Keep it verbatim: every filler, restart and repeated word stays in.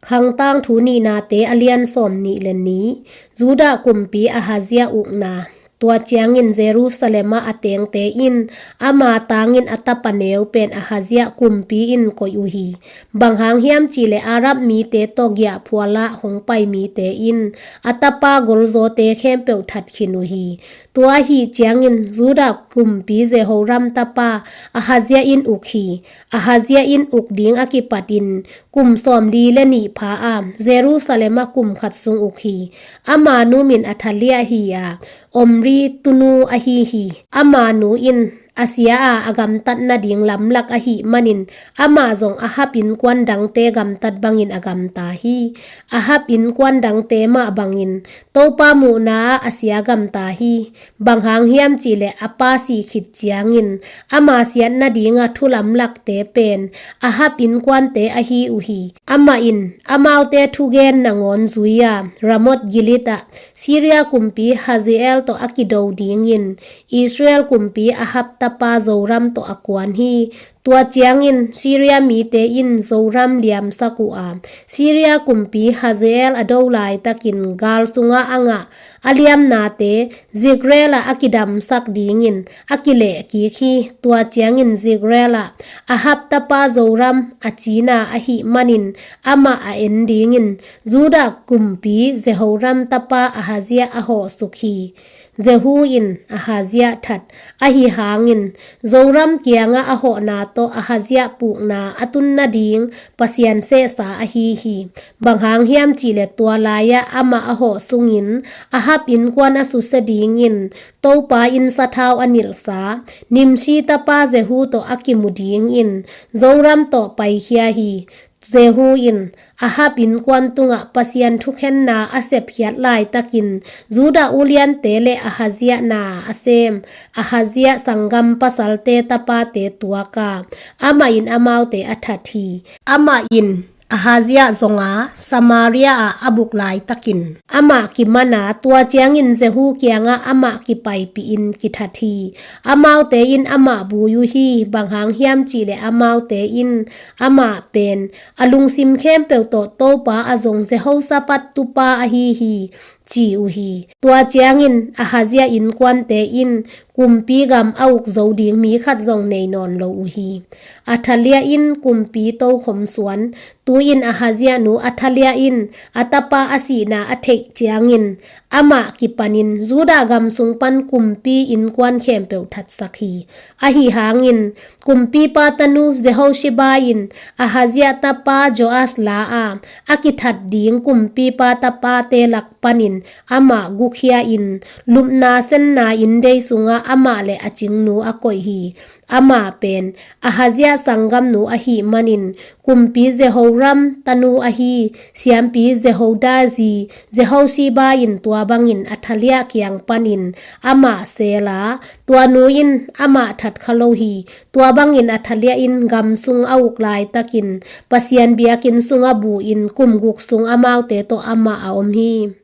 Khangtangthu nihnate a lian sawm nih le nih. Judah kumpi Ahazia ukna. Tua ciangin Jerusalem ah a tengte in ama tangin a tapa neu pen Ahazia kumpi in koih uh hi. Bang hang hiam cihleh Arab mite tawh giahphualah hong pai mite in a tapa golzawte khempeuh that khin uh hi. Tua ahi ciangin Judah kumpi Jehoram tapa Ahazia in uk hi. Ahazia in uk ding a kipatin kum sawmli le nih pha a, Jerusalem ah kum khat sung uk hi. Ama nu min Athaliah hi a, Omri tunu ahi hi. Ama nu in a sia a, a gamtat nading lamlak ahih manin amah zong Ahab innkuan dangte gamtat bangin a gamta hi. Ahab innkuan dangte mah bangin Topa muhna ah a sia gamta hi. Bang hang hiam cihleh a pa sih khit ciangin ama siat nadinga thu lamlakte pen Ahab innkuante ahi uh hi. Amah in amaute thugen nangawn zui a, Ramoth Gilead ah Syria kumpi Hazael tawh a kido dingin Israel kumpi Ahab tapa Joram tawh a kuan hi. Tua ciangin Syria mite in Joram liamsak uh a, Syria kumpi Hazael a do laitakin gal sungah a ngah a liamnate Jezreel ah a kidamsak dingin a kilehkik hi. Tua ciangin Jezreel ah Ahab tapa Joram a cina ahih manin amah a en dingin Judah kumpi Jehoram tapa Ahazia a hawhsuk hi. Jehu in Ahazia that. Ahi hangin Joram kiangah a hawhna tawh Ahazia pukna a tun nading Pasian sehsa ahi hi. Bang hang hiam cihleh tua lai-ah amah a hawh sungin Ahab innkuan a susia dingin Topa in sathau a nilhsa Nimshi tapa Jehu tawh a kimu dingin Joram tawh paikhia hi. Jehu in Ahab innkuan tungah Pasian thukhenna a sepkhiat laitakin Judah uliante le Ahazia na a sem Ahazia sanggam pasalte tapate tuak a, amah in amaute a that hi. Amah in Ahazia zonga Samaria ah a buk laitakin amah kiman a, tua ciangin Jehu kiangah amah kipaipihin kithat hi. Amaute in amah vui uh hi. Bang hang hiam cihleh amaute in amah pen a lungsim khempeuh tawh Topa a zong Jehoshaphat tupa ahi hi, ci uh hi. Tua ciangin Ahazia innkuante in kumpi gam a uk zo ding mi khat zong nei nawn lo uh hi. Athaliah in kumpi tokhom suan. Tu-in Ahazia nu Athaliah in a tapa a sihna a theih ciangin amah kipanin Judah gam sung pan kumpi innkuan khempeuh thatsak hi. Ahi hangin kumpipa tanu Jehosheba in Ahazia tapa Joas la a, a kithat ding kumpipa tapate lak panin amah gukhia in lupna senna inndei sungah amah le a cingnu a koih hi. Amah pen Ahazia sanggamnu ahih manin kumpi Jehoram tanu ahi siampi Jehoda zi Jehosheba in tua bangin Athaliah kiang panin amah seel a, tua nu in amah that kha lo hi. Tua bangin Athaliah in gam sung a uk laitakin Pasian biakinn sungah bu-in kum guk sung amaute tawh amah a om hi.